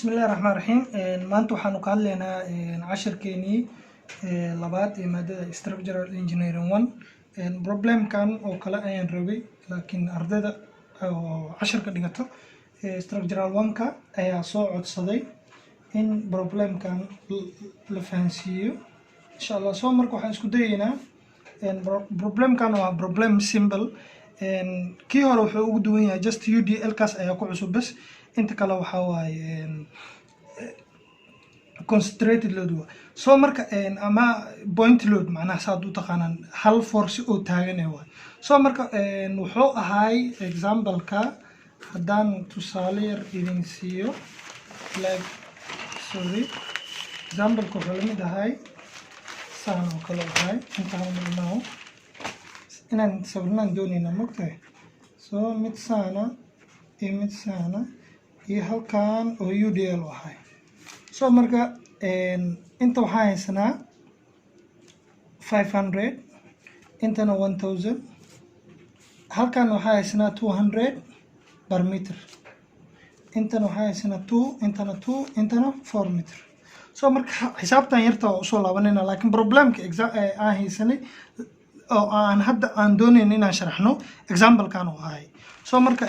Bismillahi raxmaan raxiim. Maanta waxaanu ka hadlaynaa cashirkeenii labaad ee maadada Structural Engineering One. Problemkan oo kale ayaan rabay, laakiin ardayda oo cashirka dhigato Structural One-ka ayaa soo codsaday in problemkan la fahansiiyo, insha Allah. So marka waxaan isku dayeynaa, problemkan waa problem simple. Kii hore wuxuu ugu duwan yahay just UDL kaas ayaa ku cusub bas. Inta kale waxaa waaye concentrated load waa. So marka ama point load, macnaha saad u taqaanaan, hal force oo taagan eh waay. So marka wuxuu ahaay example-ka, haddaan tusaale yar idin siiyo, like, sorry, example-ka wuxuu lamid ahay saan oo kale ahay. Intaan marnaa inaan sawirnaan doonayna, mogtahay? So mid saana iyo mid saana iyo halkan oo UDL u ahay. So marka inta waxaan haysanaa 500, intana 1000. Halkan waxaa haysanaa 200 per meter, intana waxaa haysanaa 2, intana 2, intana 4 meter. So marka xisaabtan yarta waa usoo laabanayna, laakiin problemka aan haysanay oo aan hadda aan doonayno inaan sharaxno example-kan oo ahay. So marka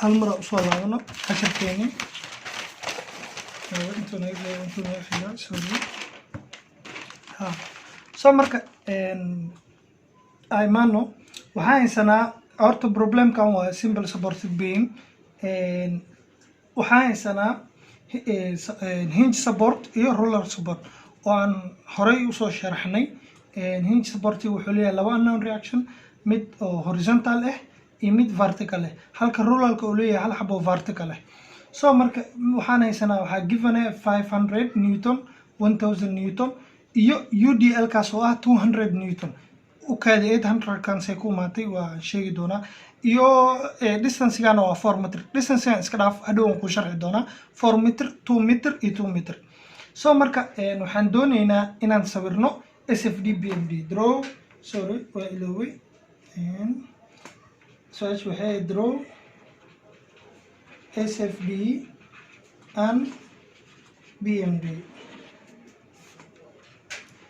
hal mar aan usoo laabano cashirkeeni. Intuu naga xigaa, sorry. Ha, so marka imaano, waxaan haysanaa horta problemkan waa simple supported beam. Waxaan haysanaa hinge support iyo roller support oo aan horey usoo sharaxnay. Hinge support wuxuu leeyahay laba unknown reaction, mid oo horizontal ah iyo mid vertical ah, halka rollerka uu leeyahay hal xabo vertical ah. So marka waxaan haysanaa, waxaa given 500 newton, 1000 newton iyo UDL kaas oo ah 200 newton. U kaadi, 800 kan say ku imaatay waa sheegi doonaa. Iyo distancegana waa 4 meter. Distancegan iska dhaaf, hadhow waan ku sharxi doonaa. 4 meter, 2 meter iyo 2 meter. So marka waxaan dooneynaa inaan sawirno SFD, BMD. Draw, sorry, waa ilooway su-aasha. Waxay ahayd draw SFD and BMD.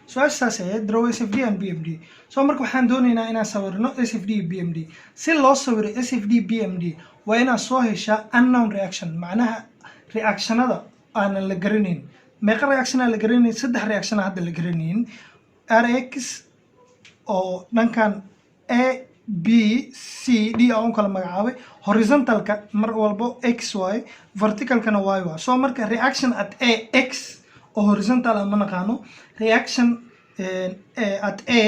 Su-aasha saas ahayd, draw SFD and BMD. So marka waxaan dooneynaa inaan sawirno SFD iyo BMD. Si loo sawiro SFD, BMD, waa inaad soo heshaa unknown reaction, macnaha reactionada aanan la garanayn. Meeqa reaction aan la garanayn? Saddex reaction hadda la garanayn: RX oo dhankan A, B, C, D aan u kala magacaabay. Horizontalka mar walbo X y, verticalkana Y y. So marka reaction at A X oo horizontal ah ma naqaano, reaction at A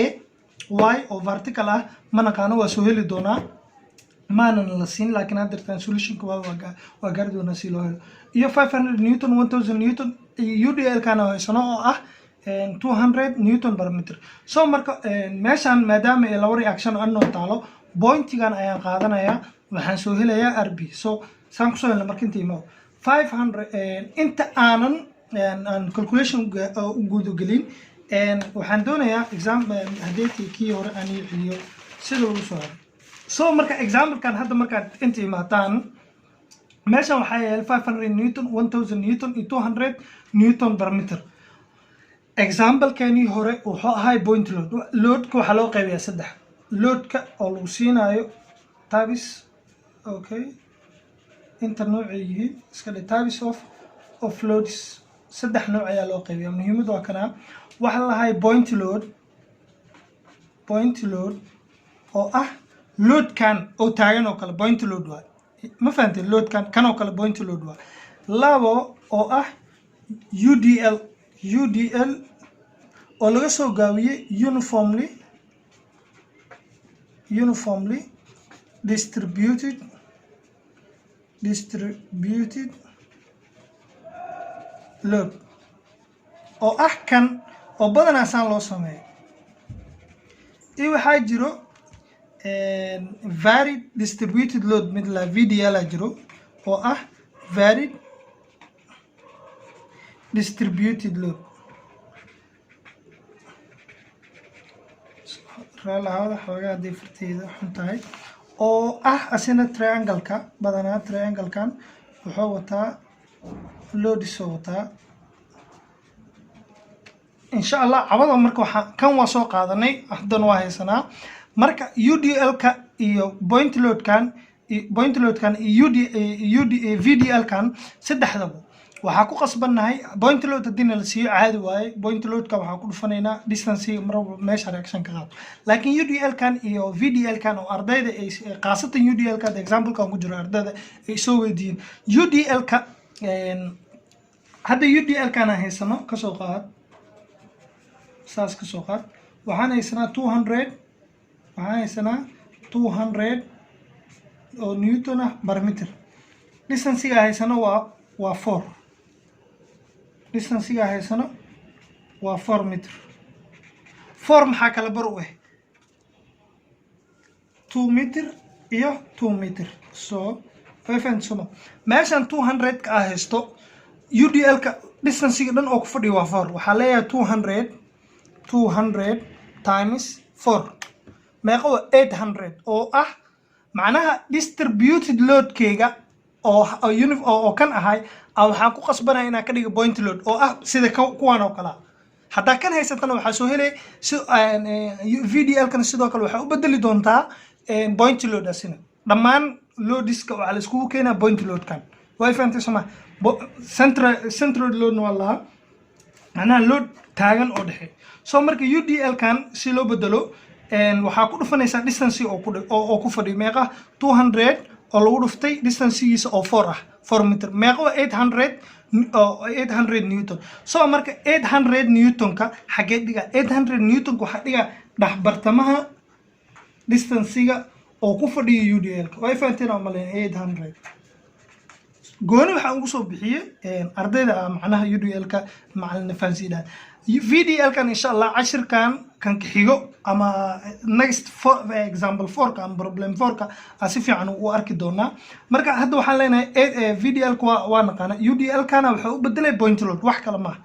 Y oo vertical ah ma naqaano, waa soo heli doonaa, maanan la siin, laakiin haddeertaan solutionka waa gaari doonaa si loo helo. Iyo 500 newton, 1000 newton iyo UDL kana haysano oo ah 200 newton per meter. So marka meeshan maadaama ay laba reaction unknown taalo, pointigan ayaan qaadanayaa, waxaan soo helayaa RB. So saan kusoo helna marka, inta imo 500, inta aanan aan calculation u gudagelin, waxaan doonayaa exam hadeetii kii hore aan ii celiyo sida lagu soo helo. So marka examplekan hadda markaad inta imaataan, meeshan waxaa yahay 500 newton, 1000 newton iyo 200 newton per meter. Examplekeenii hore wuxuu ahay point load. Loadka waxaa loo qaybiyaa saddex. Loadka oo lagu siinaayo types, okay, inta noocay yihiin iska dhe. Types of loads, saddex nooc ayaa loo qaybiyaa. Muhiimadu waa kanaa. Waxaa lahay point load. Point load oo ah loadkan oo taagan oo kale point load waay, ma fahanteen? Loadkan kan oo kale point load waay. Labo oo ah UDL. UDL oo laga soo gaabiyey uniformly distributed load, oo ah kan oo badanaa saan loo sameeyo. Iyo waxaa jiro varied distributed load, mid la VDL a jiro oo ah varied distributed load. Raalahaada xoogaa haddii farteyda xun tahay. Oo ah asina triangle-ka. Badanaa triangle-kan wuxuu wataa Loadisoo wataa, insha Allah. Cabada marka waxaa kan waa soo qaadanay, haddana waa haysanaa. Marka UDL-ka iyo point loadkan, point loadkan iyo UD UD VDL-kan, saddexdaba waxaa ku qasbannahay. Point load haddii la siiyo, caadi waaye. Point loadka waxaa ku dhufanaynaa distance, mar walba meesha reaction ka qaato. Laakiin UDL-kan iyo VDL-kan oo ardayda ay, khaasatan UDL-ka example-kan ku jiro, ardayda ay soo weydiiyeen UDL-ka. Hadda UDL-kan aan haysano, kasoo qaad, saas kasoo qaad, waxaan haysanaa 200, waxaan haysanaa 200 oo newton ah per meter. Distancega haysano waa 4. Distancega haysano waa 4 meter. 4 maxaa kala bar u ah? 2 meter iyo 2 meter. So fahantsoma meeshan 200 ka ah haysto UDL-ka, distancega dhan oo ku fadhiyo waa 4. Waxaa leeyahay 200, 200 times 4 meeqa waa? 800, oo ah macnaha distributed loadkeyga oo kan ahay a waxaan ku qasbanaya inaan ka dhigo point load, oo ah sida kuwan oo kalea. Haddaa kan haysatana, waxaa soo helay si VDL kana sidoo kale waxaa u bedeli doontaa point load. Asina dhammaan loadiska waxaa la iskugu keenaa point loadkan. Way fahantay soma? Central loadna waa lahaa, macnaha load taagan oo dhexe. So marka UDL kan si loo bedelo, waxaa ku dhufanaysaa distance oo ku fadhiyo. Meeqa? 200 oo lagu dhuftay distancegiisa oo 4 ah, 4 meter. Meeqa waa? 800 oo 800 newton. So marka 800 newtonka xagee dhigaa? 800 newtonka waxaa dhigaa dhexbartamaha distancega oo ku fadhiyo UDL-ka. Way fahanteen oo malayn? 800 gooni waxaan ugu soo bixiyey ardayda macnaha UDL-ka macalin fahansiidhaan. VDL-kan, insha Allah, cashirkan kan ka xigo ama next for example fourka ama problem fourka aan si fiican u arki doonaa. Marka hadda waxaan leenahay VDL-ka waa naqaana. UDL-kana waxaa u bedelay point load, wax kale maaha,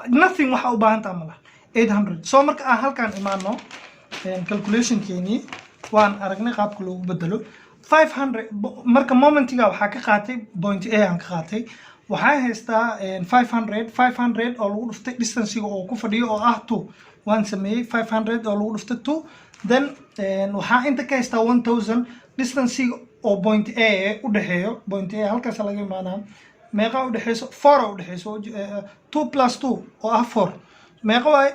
nothing. Waxa u baahan taha malaha 800. So marka aan halkaan imaano, calculationkeenii waan aragnay qaabka loogu bedelo. 500 marka momentiga waxaa ka qaatay point A aan ka qaatay. Waxaa haystaa 500, 500 oo lagu dhuftay distancega oo ku fadhiyo oo ah 2. Waan sameeyey, 500 oo lagu dhuftay 2. Then waxaa inta ka haystaa 1000. Distancega oo point A u dhexeeyo, point A halkaas laga imaanaa. Meeqa u dhexeyso? 4 u dhexeyso. 2 plus 2 oo ah 4. Meeqa waaye?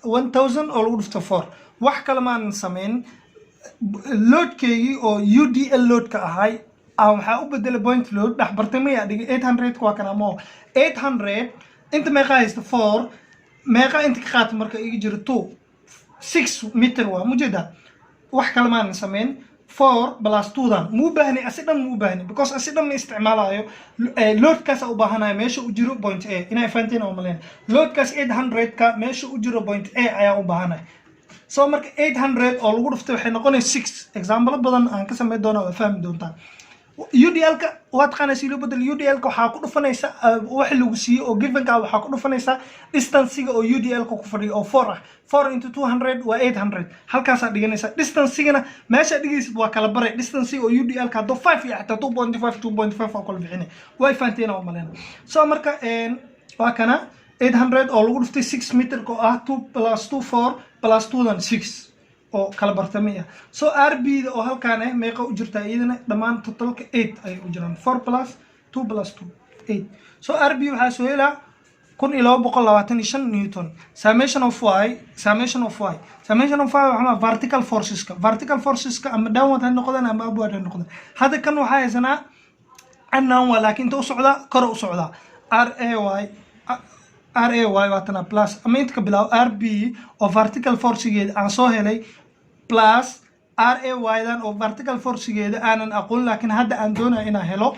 1000 oo lagu dhufto 4. Wax kale maanan sameyn. Loadkeygii oo UDL loadka ahay waxaa u bedelay point load, dhex bartamaya dhigay. 800 waa kana mo 800. Inta meeqa haysta? 4. Meeqa inta ka qaata? Marka iga jiro 2, 6 meter waa mujeeda. Wax kale maanan sameyn. 4 plus 2 dan muu baahni, asi dhan muu baahni, because asi dhan ma isticmaalayo. Loadkaas u baahanayo meesha u jiro point A. Inay fahanteen oo malayn. Loadkaas 800 ka meesha u jiro point A ayaa u baahanay. So marka 800 oo lagu dhuftay waxay noqonaysa 6. Example badan aan ka sameyn doonaa, waa fahmi doontaa. UDL-ka waa taqaanaa si loo bedelo. UDL-ka waxaa ku dhufanaysa waxa lagu siiyey oo givenka, waxaa ku dhufanaysaa distancega oo UDL-ka ku fadhiyo oo 4 ah. 4 into 200 waa 800. Halkaasaa dhiganaysa. Distancegana meeshaa dhigaysid waa kala baray. Distancega oo UDL-ka hadduu 5 iyo xataa 2.5, 2.5 waa kala bixinay. Way fahanteen oo maleyna. So marka waa kana 800 oo lagu dhuftay 6 meterka oo ah 2 plus 2, 4 plus 2 dan 6, oo kala bartamay ah. So RB da oo halkaan ah meeqa u jirtaa? Iyadana dhammaan totalka 8 ayay u jiraan. 4 plus 2 plus 2, 8. So RB waxaa soo helaa 1225 newton. Summation of y, summation of y, summation of y waxaa vertical forceska, vertical forceska ama downward ha noqdaan ama upward ha noqdaan. Hadda kan waxaa haysanaa unknown waa, laakiin inta u socdaa, kor u socdaa. RAY, RAY waatana plus ama inta ka bilaabo RB oo vertical forcegeeda aan soo helay, plus RAY dan oo vertical forcegeeda aanan aqoon, laakiin hadda aan doonayo inaan helo,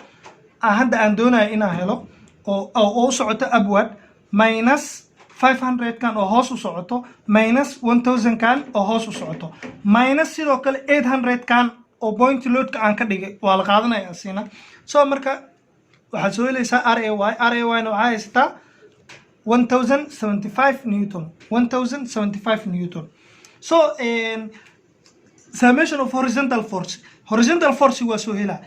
hadda aan doonayo inaan helo, oo u socoto upward, minus 500 kan oo hoos u socoto, minus 1000 kan oo hoos u socoto, minus sidoo kale 800 kan oo point loadka aan ka dhigay waa la qaadanaya asina. So marka waxaad soo helaysaa RAY. RAY na waxaa haysataa 1075 newton, 1075 newton. So summation of horizontal force, horizontal force waa soo helaa.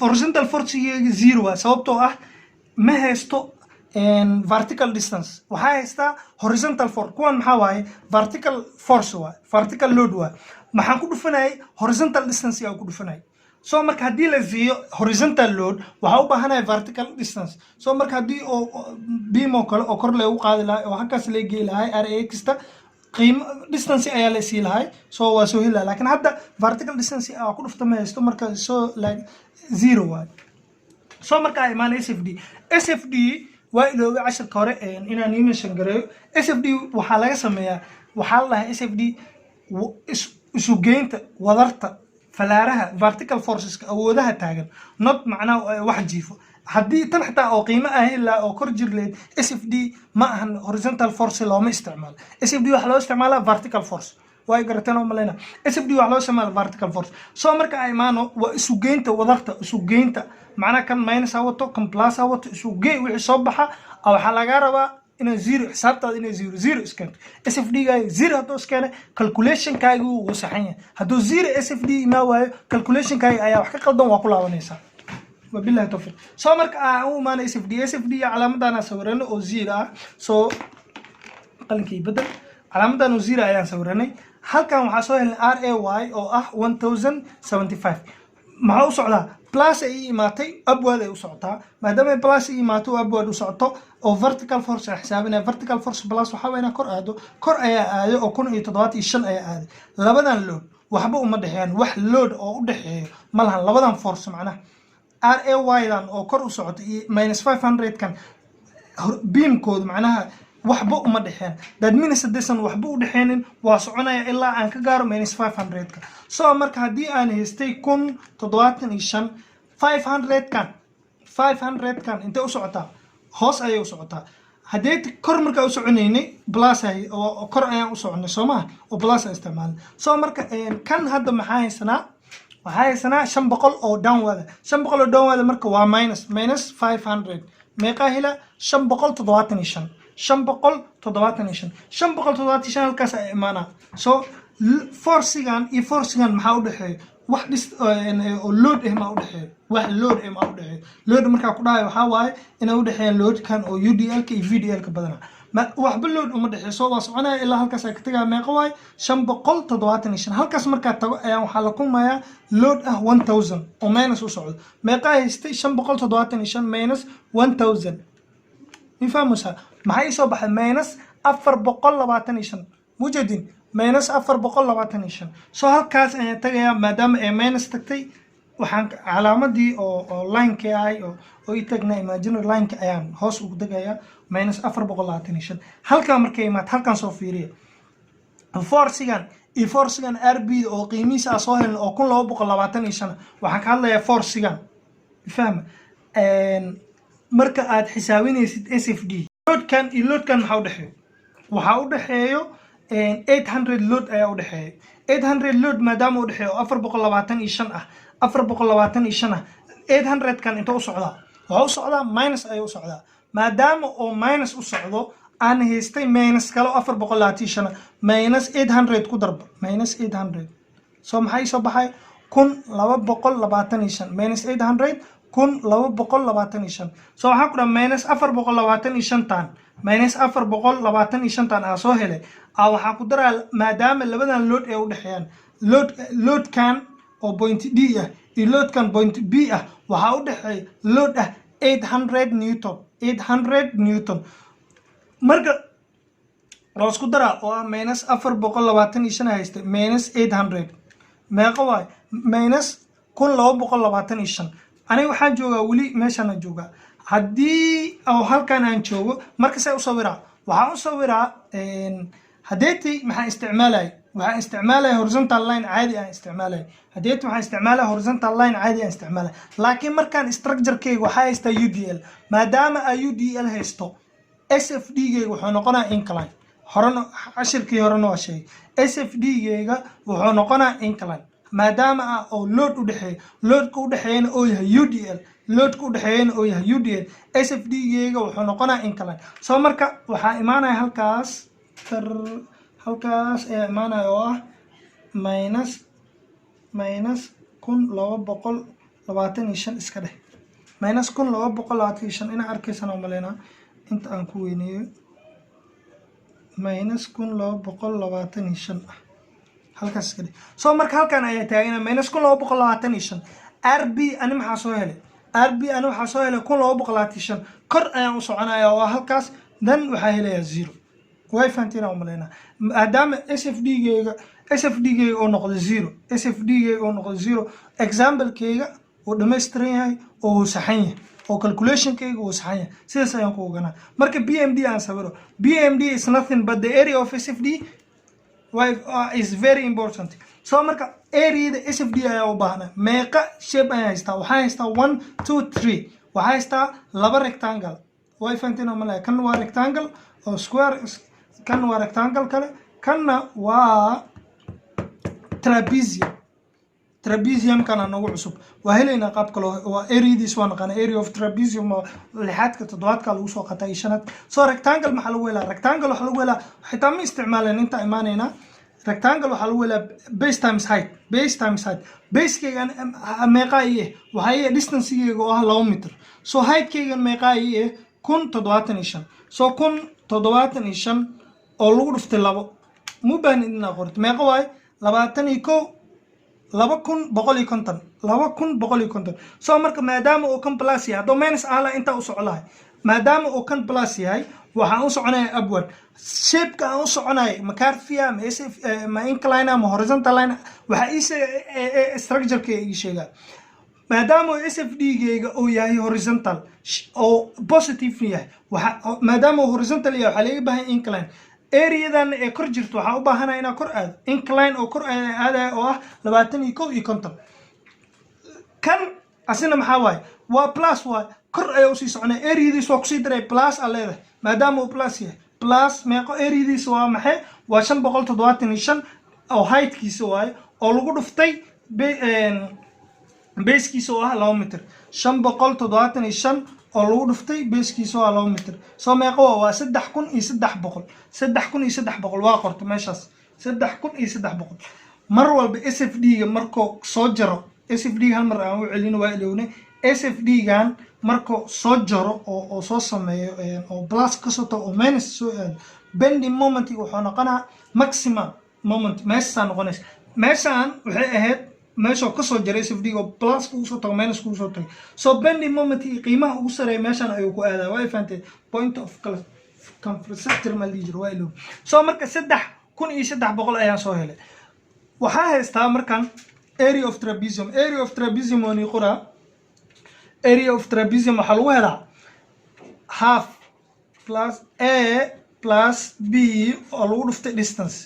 Horizontal force zero waa, sababtoo ah Ma haysto vertical distance, waxaa haystaa horizontal force. Kuwan maxaa waaye? Vertical force waaye, vertical load waaye. Maxaan ku dhufanayay? Horizontal distance yaa ku dhufanayay. So marka haddii la siiyo horizontal load, waxaa u baahanaya vertical distance. So marka haddii oo beam oo kale oo kor loogu qaadi lahay oo halkaas laga geey lahay, r a kasta qiimo distance ayaa la sii lahay, so waa soo heli lahay. Laakiin hadda vertical distance aa ku dhufta ma haysto, marka so like zero waaye. So marka aa imaana SFD. SFD waa iloobay cashirka hore inaan ii mention gareeyo. SFD waxaa laga sameeyaa, waxaa la dhahaa SFD isugeynta wadarta falaaraha vertical forceska, awoodaha taagan, not macnaha wax jiifo. Haddii tan xitaa oo qiimo ah ilaa oo kor jir leed, SFD ma ahan, horizontal force looma isticmaalo. SFD waxaa loo isticmaalaa vertical force. Way garateen oo maleyna. SFD waxaa loo isticmaala vertical force. So marka ay imaano, waa isugeynta wadarta, isugeynta macnaha kan minus ha wato, kan plus ha wato, isugey wixii soo baxa. Waxaa lagaa rabaa inaa zero xisaabtaada, inay zero zero iskeento. SFD gaaga zero hadduu iskeenay, calculationkaagi wuu saxan yahay. Hadduu zero SFD imaa waayo, calculationkaagi ayaa wax ka qaldan, waa ku laabanaysaa. Wabillahi tawfiiq. So marka aan u imaana SFD. SFD calaamadan sawirano oo zero ah. So qalinkii bedel, calaamadan oo zero ayaan sawiranay. Halkan waxaa soo helnay r a y oo ah 1075. Maxaa u socdaa? Plus ay ii imaatay, upward ay u socotaa. Maadaama ay plus ii imaato oo upward u socoto oo vertical force aan xisaabinaya, vertical force plus waxaa waa inaa kor aado. Kor ayaa aaday oo 1075 ayaa aaday. Labadan load waxba uma dhexeeyaan, wax load oo u dhexeeyo ma lahan labadan force. Macnaha r a y dan oo kor u socota iyo minus 500 kan beamkooda macnaha waxba uma dhexeen. That means haddaysan waxba u dhexeenin, waa soconaya ilaa aan ka gaaro minus 500-ka. So marka haddii aan haystay 1075, 500 kan, 500 kan intay u socotaa? Hoos ayay u socotaa. Haddii kor markaa u soconaynay, plus ay oo kor ayaan u soconay, soo maha? Oo plus aan isticmaalnay. So marka kan hadda maxaa haysanaa? Waxaa haysanaa 500 oo downward. 500 oo downward marka waa minus 500. Meeqaa hela? 575, 575, 575 halkaas ay imaanaa. So forcigan iyo forcigan maxaa u dhexeeya? Wax dhis oo load eh maa udhexeeyo? Wax load eh maa udhexeeyo? Load markaa ku dhahayo waxaa waaye inay udhexeeyaan loadkan oo UDL ka iyo VDL ka badanaa. Ma waxba load uma dhexeeyo. So waa soconaya ilaa halkaas ay ka tagaya. Meeqa waaye? 575. Halkaas markaa tago ayaa waxaa la kulmayaa load ah 1000 oo minus u socdo. Meeqaa haystay? 575 minus 1000, ma fahmaysaa? Maxaa ii soo baxay? Minus 425. Mujedin, minus 425. So halkaas ayaan tagayaa. Maadaama ay minus tagtay, waxaan calaamadii oo lineka ahay oo ii tagnaa, imaginary lineka, ayaan hoos ugu degayaa, minus 425. Halkaa markay imaad, halkaan soo fiiriya. Forcigan iyo forcigan r b oo qiimihiisa aan soo helno oo 1225, waxaan ka hadlayaa forcigan. Fahma, marka aad xisaabinaysid SFD, loadkan iyo loadkan maxaa udhexeeyo? Waxaa udhexeeyo 800 load ayaa udhexeeya. 800 load maadaama udhexeeyo oo 425 ah, 425 ah, 800 kan inta u socdaa? Waxaa u socdaa minus ayuu u socdaa. Maadaama oo minus u socdo, aan haystay minus kale 425, minus 800 ku darba, minus 800. So maxaa ii soo baxay? 1225 minus 800, 1225. So waxaan ku dhaha minus 425 tan, minus 425 tan aa soo helay. A waxaan ku daraa, maadaama labadan load ay udhexeeyaan, loadkan oo point D ah iyo loadkan point B ah, waxaa u dhexeeya load ah 800 newton, 800 newton. Marka waa isku daraa oo ah minus 425 haysta minus 800, meeqa waay? Minus 1225. Aniga waxaan joogaa weli meeshaana joogaa. Haddii oo halkan aan joogo, marka see u sawiraa? Waxaan u sawiraa, hadeeti maxaan isticmaalay? Waxaan isticmaalaya horizontal line caadi aan isticmaalay. Hadeeti waxaan isticmaalaya horizontal line caadi aan isticmaalay. Laakiin markaan structurekeyga waxaa haystaa UDL. Maadaama aa UDL haysto, SFD geyga wuxuu noqonaya incline. Horena cashirkii horena waa sheegay, SFD geyga wuxuu noqonaya incline, maadaama ah oo load u dhexeeyo, loadka u dhexeeyana oo yahay UDL, loadka u dhexeeyana oo yahay UDL, SFD geyga wuxuu noqonaya incline. So marka waxaa imaanaya halkaas tar, halkaas ayaa imaanaya oo ah minus 1225 iska dheh. Minus 1225 inaa arkaysaan oo maleynaa. Inta aan ku weyneeyo, minus 1225 ah halkaas iska dhig. So marka halkan ayaa taagana minus 1225. RB ani maxaa soo helay? RB ani waxaa soo helay 1225. Kor ayaan u soconaya oo halkaas, then waxaa helayaa zero. Way fahanteen aan umaleynaa. Maadaama SFD geyga oo noqdo zero, SFD geyga oo noqdo zero, examplekeyga uu dhammaystiran yahay oo uu saxan yahay oo calculationkeyga uu saxan yahay. Sidaas ayaan ku oganaa. Marka BMD aan sawiro, BMD is nothing but the area of SFD is very important. So marka areada SFD ayaa u baahna. Meeqa shape ayaan haystaa? Waxaan haystaa one, two, three. Waxaa haystaa laba rectangle. Way fahanteen oo malaya. Kan waa rectangle oo square, kan waa rectangle kale, kanna waa trapezium. Trapeziumkana nagu cusub, waa helaynaa qaab kaloo waa areadiis waa naqaana. Area of trapezium waa lixaadka, toddobaadka lagu soo qataa iyo shanaad. So rectangle maxaa lagu helaa? Rectangle waxaa lagu helaa, xitaa ma isticmaaleen inta imaanaynaa, rectangle waxaa lagu helaa base times height. Base times height. Basekeygan meeqaa ii ah? Waxaa ii ah distancegeyga oo ah 2 mitir. So heightkeygan meeqaa ii ah? 1075. So 1075 oo lagu dhuftay labo, mu baahnid inaad qorto. Meeqa waaye? 21, 2150, 2150. So marka maadaama uu kan plus yahay, hadduu minus ahla intaa u soco lahay. Maadaama uu kan plus yahay, waxaan u soconaya upward. Shapeka aan u soconaya, ma curve ma SF, ma incline, ma horizontal line, waxaa ii sheega structureka ii sheegaa. Maadaama uu SFD geyga uu yahay horizontal oo positive yahay, waxa maadaama uu horizontal yahay, waxaa laga baahan incline. Areadan ee kor jirto waxaa u baahanaya inaa kor aado, incline oo kor aadaya oo ah 21.50. Kan asina maxaa waaye? Waa plus waaye, kor ayaa usii soconaya. Areadiis waa kusii daray, plus aa leedahay maadaama uu plus yahay. Plus meeqo? Areadiisa waa maxay? Waa 575 oo heightkiisa waaye oo lagu dhuftay basekiisa oo ah 2 mitir. 575 oo lagu dhuftay basekiisa oo ah 2 mitir. Soo meeqo waa? 3300. 3300 waa qorta meeshaas, 3300. Mar walba SFD ga markuu soo jaro, SFD ga hal mar aan u celino, waa ilownay. SFD gan markuu soo jaro oo soo sameeyo oo plus kasoo tago oo minus soo aado, bending moment wuxuu noqonaa maximum moment. Meeshaa noqonaysa, meeshaan waxay ahayd meeshoo kasoo jaray SFD oo plus kugu soo tago, minus kugu soo tagay. So bending moment iyo qiimaha ugu sareeya meeshaan ayuu ku aadaa. Waa fahanteen? Point of contractor ma dhihi jiro, waa ilow. So marka 3300 ayaan soo helay. Waxaa haystaa markan area of trapezium. Area of trapezium waa nii qoraa. Area of trapezium waxaa lagu helaa half plus a plus b oo lagu dhuftay distance.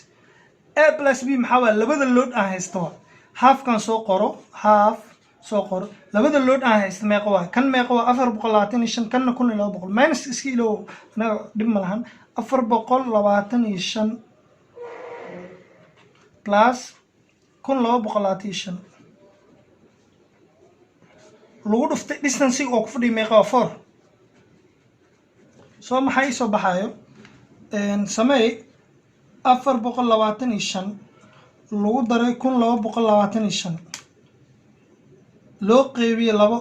A plus b maxaa waaya? Labada load aan haysta waa halfkan. Soo qoro, half soo qoro. Labada load aan haysta meeqa waay? Kan meeqa waa? 425. Kanna 1200. Minus iska ilow, anaga dhib ma lahan. 425 plus 1225 lagu dhuftay distance oo ku fadhiya meeqa waa? Four. Soo maxaa ii soo baxaayo? Sameey, 425 lagu daray 1225 loo qeybiyey labo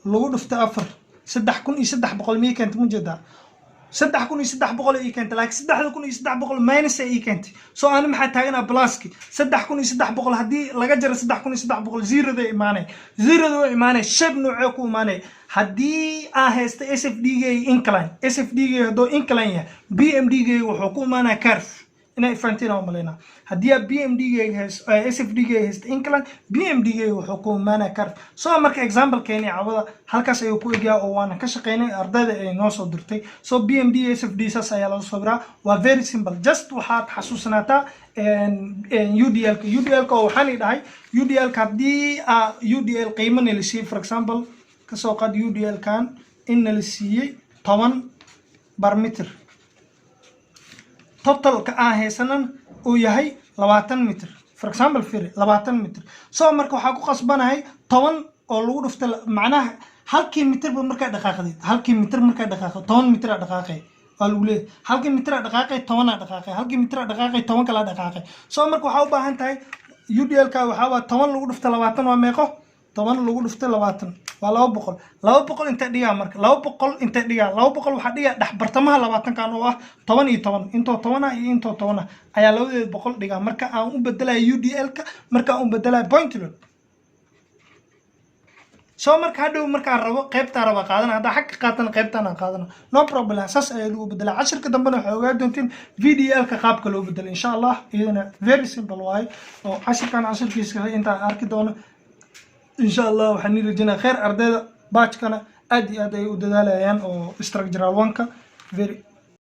lagu dhuftay afar, 3300 miyay keentay? Ma jeedaa? 3300 ii keentay, laakiin 3300 minus ay ii keentay. So ani maxaa taaganaa? Pluski. 3300 haddii laga jaro 3300, zeroda imaanay, zeroda u imaanay. Shape noocee ku imaanay? Haddii aan haysta SFD gay incline, SFD gay hadduu incline yahay, BMD gay wuxuu ku imaanaya curve. Inay fahanteen aan umalaynaa. Haddii aad BMD gay haysto, SFD gay haysta incline, BMD gay wuxuu ku imaanaya curve. So marka example keeni cawada halkaas ayuu ku egyaa oo waana ka shaqeynay ardayda ay noo soo dirtay. So BMD, SFD saas ayaa loo sawiraa. Waa very simple. Just waxaad xasuusanaataa UDL ka. UDL ka oo waxaan dhahay, UDL ka haddii UDL qiimo nala siiyey, for example kasoo qaad UDL kan in nala siiyey 10 bar meter, totalka aan haysanan uu yahay 20 mitir, for example firi, 20 mitir. So marka waxaa ku qasbanahay 10 oo lagu dhuftay, macnaha halkii mitirba markaa dhaqaaqdeed, halkii mitir markaa dhaqaaqdo, 10 mitir aa dhaqaaqay waa lagu leeyahay. Halkii mitir aa dhaqaaqay, 10 aa dhaqaaqay. Halkii mitir aa dhaqaaqay, 10 kalaa dhaqaaqay. So marka waxaa u baahan tahay UDL ka waxaa waa 10 lagu dhufta 20 waa meeqo? 10 lagu dhuftay 20 waa 200. 200 intee dhigaa marka? 200 intee dhigaa? 200 waxaa dhigaa dhex bartamaha 20-kan oo ah 10 iyo 10. Intoo 10 ah iyo intoo 10 ah ayaa labadeeda 100 dhigaa marka aan u bedelayo UDL-ka, marka aan u bedelayo point load. So marka hadhow markaan rabo, qaybtaan raba qaadana. Haddaa xagga qaatana, qaybtaan aan qaadana, no problem. Saas ayaa lagu bedelaa. Cashirka dambena waxay ogaa doontiin VDL-ka qaabka loo bedelo, insha Allah. Iyadana very simple waaye. Oo cashirkan cashirkiisa intaan arki doono, insha Allah, waxaan nii rajinaa khayr. Ardayda batch-kana aad iyo aad ay u dadaalayaan oo structural one-ka very